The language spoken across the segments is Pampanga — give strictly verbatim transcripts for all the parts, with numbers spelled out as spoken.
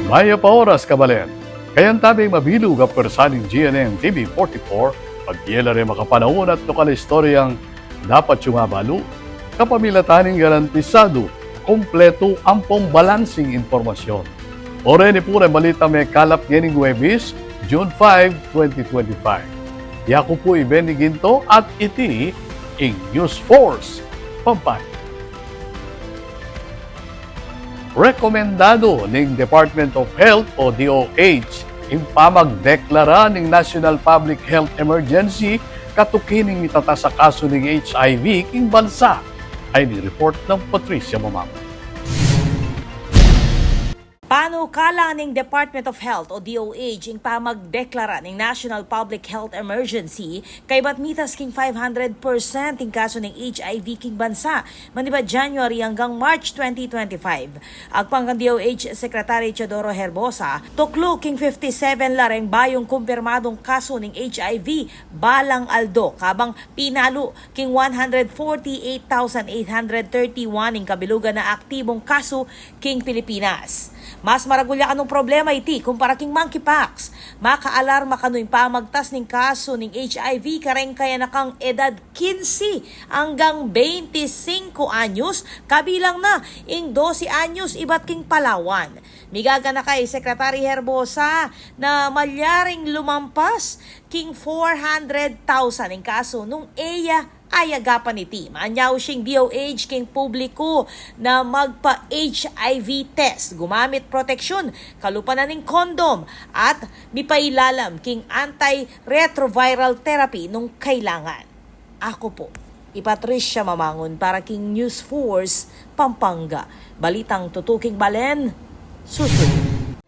Mayap a oras, kabalen. Kayabe tamu mabilug a pwersa ning G N N T V forty-four, pagdiela reng makapanaun at lokal a istoryang dapat yu mabalu, kapamilatan ning garantisadu, kumpletu ampong balansing impormasyon. O reni pu reng balitang mekalap ngening Huwebes, June five, twenty twenty-five. Yaku pu i Benny Ginto at iti ing News Force Pampanga. Rekomendadu ning Department of Health o D O H ing pamagdeklara ning National Public Health Emergency katuki ning mitatas a kasu ning H I V king bansa. Ayni ing report nang Patricia Mamang. Panukala ning Department of Health o D O H ing pamagdeklara ning National Public Health Emergency kaybat mitas king five hundred percent ing kasu ning H I V king bansa manibat January anggang March twenty twenty-five. Agpang kang D O H Secretary Teodoro Herbosa, tuklu king fifty-seven la reng bayung kumpirmadung kasu ning H I V balang aldo, kabang pinalu king one hundred forty-eight thousand eight hundred thirty-one ing kabilugan a aktibung kasu king Pilipinas. Mas maragul ya kanung problema iti kumpara king monkeypox. Makaalarma kanu ing pamagtas ning kasu ning H I V kareng kayanakang edad kinse anggang beintisingko anyos, kabilang na ing dose anyos ibat king Palawan. Migaganaka i Secretary Herbosa na malyaring lumampas king four hundred thousand ing kasu nung e ya ayagapan iti. Manyausi ing D O H king publiku na magpa-H I V test, gumamit proteksyon, kalupa na ning condom, at mipailalam king antiretroviral therapy nung kailangan. Aku pu i Patricia Mamangun para king News Force Pampanga. Balitang tutuking balen, susunod.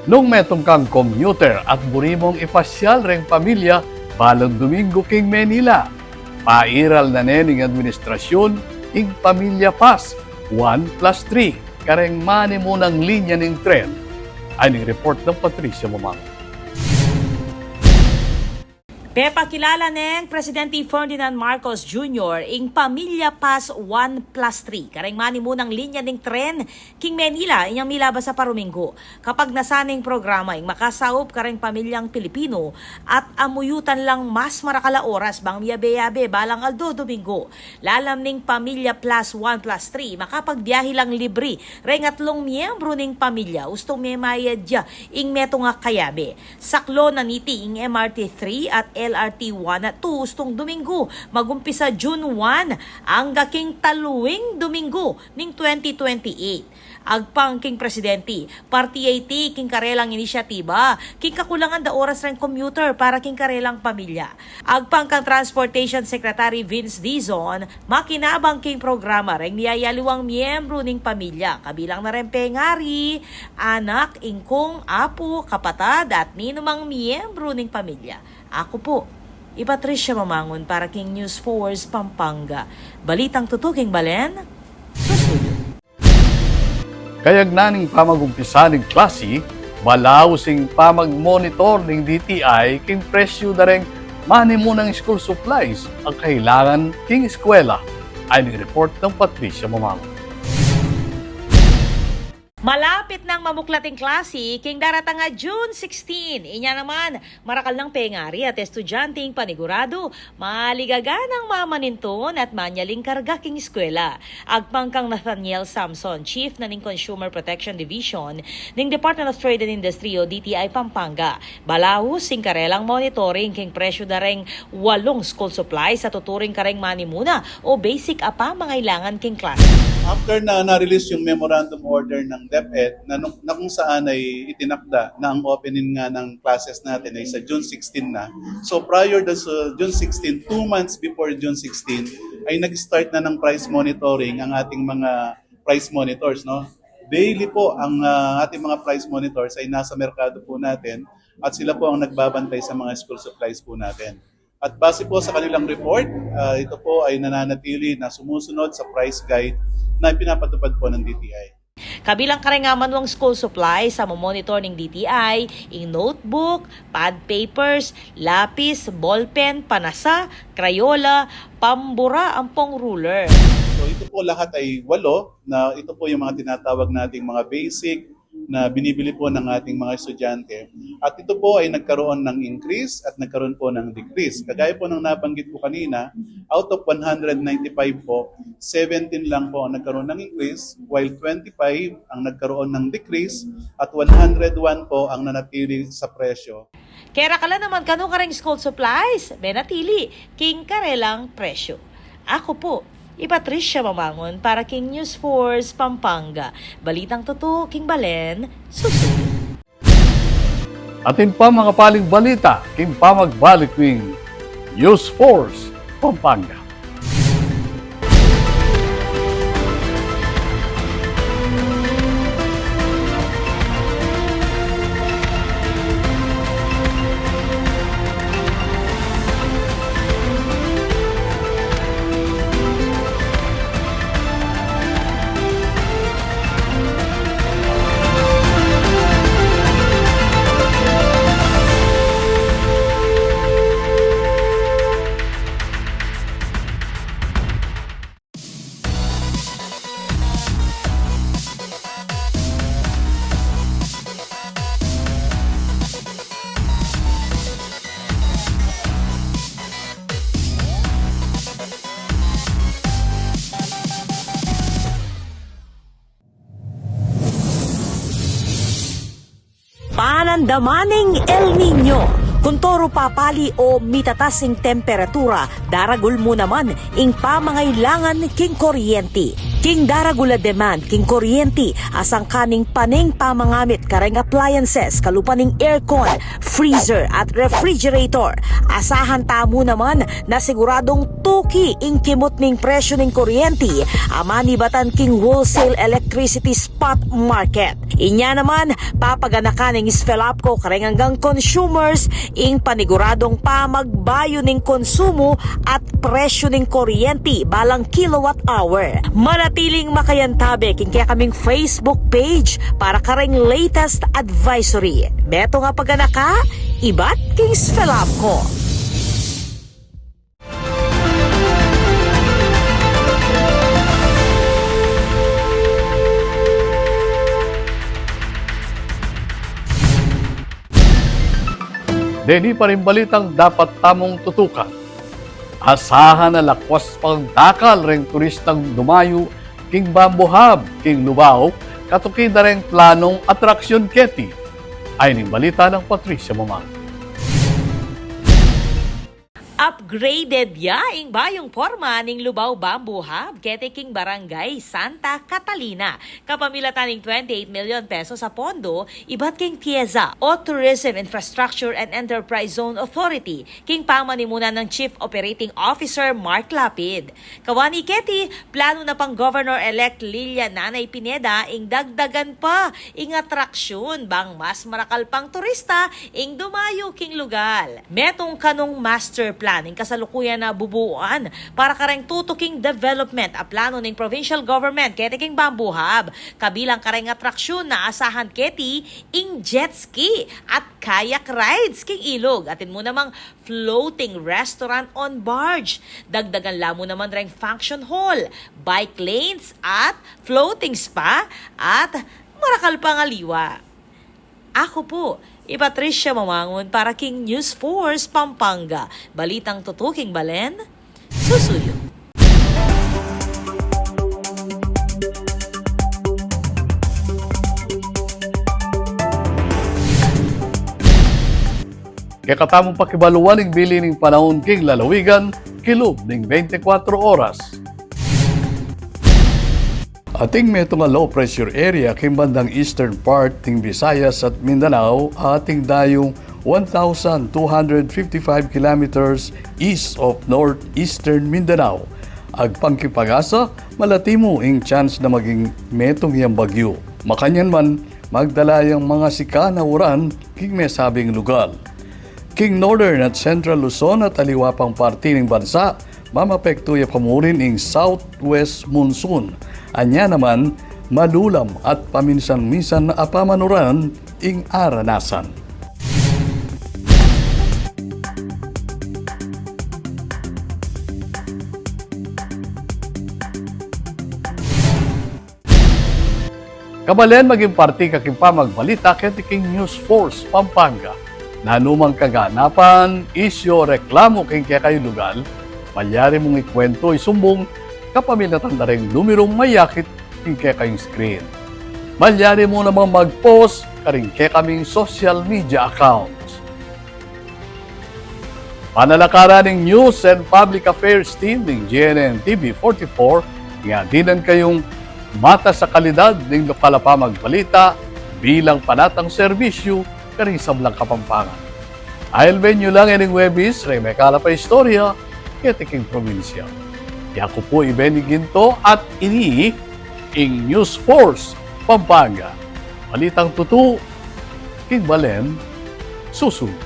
Nung metung kang commuter at buri mung ipasyal reng pamilya balang Domingo king Manila, pairal na ne ning administrasyun ing Pamilya Pass one plus three kareng manimunang linya ning tren. Ayni ing report nang Patricia Mamang. Pepakilala neng Presidente Ferdinand Marcos Junior ing Pamilya Pass one plus three kareng manimunang linya ning tren king Manila inyang milabas a paruminggu. Kapagnasan ning programa ing makasaup kareng pamilyang Pilipino at amuyutan lang mas marakal a oras bang miyabe-yabe balang aldo Domingo. Lalam ning Pamilya Plus one plus three, makapagbiyahe lang libre reng atlung miyembru ning pamilya ustung memayad ya ing metung a kayabe. Saklaw na niti ing M R T three at L R T one at two ustung Domingo, magumpisa June one angga king taluing Domingo ning twenty twenty-eight. Agpang king Presidente, parti ya iti king karelang inisyatiba king kakulangan da oras reng commuter para king karelang pamilya. Agpang kang Transportation Secretary Vince Dizon, makinabang king programa reng miyayaliwang miyembru ning pamilya, kabilang na reng pengari, anak, ingkung, apu, kapatad, at ninumang miyembru ning pamilya. Aku pu i Patricia Mamangun para king News Force Pampanga. Balitang tutuking balen, susuyu. Kayagnan ning pamagumpisa ning klasi, malaus ing pamagmonitor ning D T I king presyu da reng manimunang school supplies a kailangan king eskwela. Ayni ing report nang Patricia Mamangun. Malapit nang mamuklat ing klasi king daratang a June sixteen. Inya naman, marakal nang pengari at estudyante ing paniguradu maligaganang mamanintun at manyaling karga king eskwela. Agpang kang Nathaniel Samson, Chief na ning Consumer Protection Division ning Department of Trade and Industry o D T I Pampanga, balaus ing karelang monitoring king presyu da reng walung school supplies a tuturing kareng manimuna o basic a pamangailangan king klase. After na na-release yung memorandum order ng DepEd na, nung- na kung saan ay itinakda na ang opening nga ng classes natin ay sa June sixteen na. So prior doon sa June sixteen, two months before June sixteen, ay nag-start na ng price monitoring ang ating mga price monitors, no? Daily po ang, ah, ating mga price monitors ay nasa merkado po natin at sila po ang nagbabantay sa mga school supplies po natin. At base po sa kanilang report, ah, ito po ay nananatili na sumusunod sa price guide na ipinapatupad po ng D T I. Kabilang kareng manuang school supplies a momonitor ning D T I, ing notebook, pad papers, lapis, ballpen, panasa, Crayola, pambura, ampong ruler. So ito po lahat ay walo na ito po yung mga tinatawag nating mga basic na binibili po ng ating mga estudyante. At ito po ay nagkaroon ng increase at nagkaroon po ng decrease. Kagaya po ng nabanggit ko kanina, out of one hundred ninety-five po, seventeen lang po ang nagkaroon ng increase, while twenty-five ang nagkaroon ng decrease at one hundred one po ang nanatili sa presyo. Kaya rakalan naman kanu kareng school supplies, menatili king karelang presyo. Aku pu, i Patricia Mamangun para king News Force Pampanga. Balitang tutu king balen, susu. Atin pa mga paling balita king pamagbalik ning News Force Pampanga. Panandaman ning El Niño. Kun toro papali o mitatas ing temperatura, daragul mu naman ing pamangailangan king kuryenti. King daragul a demand king kuryenti, asangkan ning pane ing pamangamit kareng appliances, kalupa ning aircon, freezer at refrigerator. Asahan tamu naman na siguradung tuki ing kimut ning presyu ning kuryenti a manibatan king wholesale electricity spot market. Inya naman, papaganakan ning SFELAPCO kareng anggang consumers ing paniguradung pamagbayu ning konsumu at presyu ning kuryenti balang kilowatt hour. Manatiling makayantabe king kekaming Facebook page para kareng latest advisory. Metung a paganaka ibat king SFELAPCO. Deni pa ring balitang dapat tamung tutukan. Asahan a lakwas pang dakal reng turistang dumayu king Bamboo Hub king Lubao, katuki da reng planung atraksyon keti. Ayni ing balita nang Patricia Mamang. Upgraded ya ing bayung porma ning Lubao Bamboo Hub keti king Barangay Santa Catalina, kapamilatan ning twenty-eight million pesos a pondo ibat king TIEZA o Tourism Infrastructure and Enterprise Zone Authority, king pamanimunan nang Chief Operating Officer Mark Lapid. Kawani keti, planu na pang Governor-elect Lilia Nanay Pineda ing dagdagan pa ing atraksyon bang mas marakal pang turista ing dumayu king lugal. Metung kanung master plan ing kasalukuyan a bubuuan para kareng tutuking development a planu ning provincial government keti king Bamboo Hub, kabilang kareng atraksyon na asahan keti ing jet ski at kayak rides king ilug, atin mu namang floating restaurant on barge. Dagdagan la mu naman reng function hall, bike lanes at floating spa at marakal pang aliwa. Aku pu, i Patricia Mamangun para king News Force Pampanga. Balitang tutuking balen, susuyu. Kekatamung pakibaluan ing bili ning panaun king lalawigan kilub ning bente kwatro oras. Ating metung a low pressure area king bandang eastern part ning Visayas at Mindanao, ating dayung one thousand two hundred fifty-five kilometers east of northeastern Mindanao. Agpang king pag-asa, malati mu ing chance na maging metung yang bagyu. Makanyan man, magdala yang mga sikan a uran king mesabing lugal. King northern at central Luzon at aliwa pang parti ning bansa, mamapektu ya pa murin ing southwest monsoon. Anya naman, malulam at paminsan-minsan a pamanuran ing aranasan. Kabalen, maging parti ka king pamagbalita keti king News Force Pampanga. Nanu mang kaganapan, isyu o reklamu king kekayung lugal, malyari mung ikuwentu, isumbung kapamilatan da ring numerung mayakit king kekayung screen. Malyari mu namang mag-post karing kekaming social media accounts. Panalakaran ning News and Public Affairs Team ning G N N T V forty-four, ing adinan kayung matas a kalidad ning lokal a pamagbalita bilang panatang serbisyu karing sablang Kapampangan. Ailben yu lang ining Huwebes reng mekalap a istorya keti king probinsya. Yaku pu i Benny Ginto at ini ing News Force Pampanga. Balitang tutu king balen, susunud.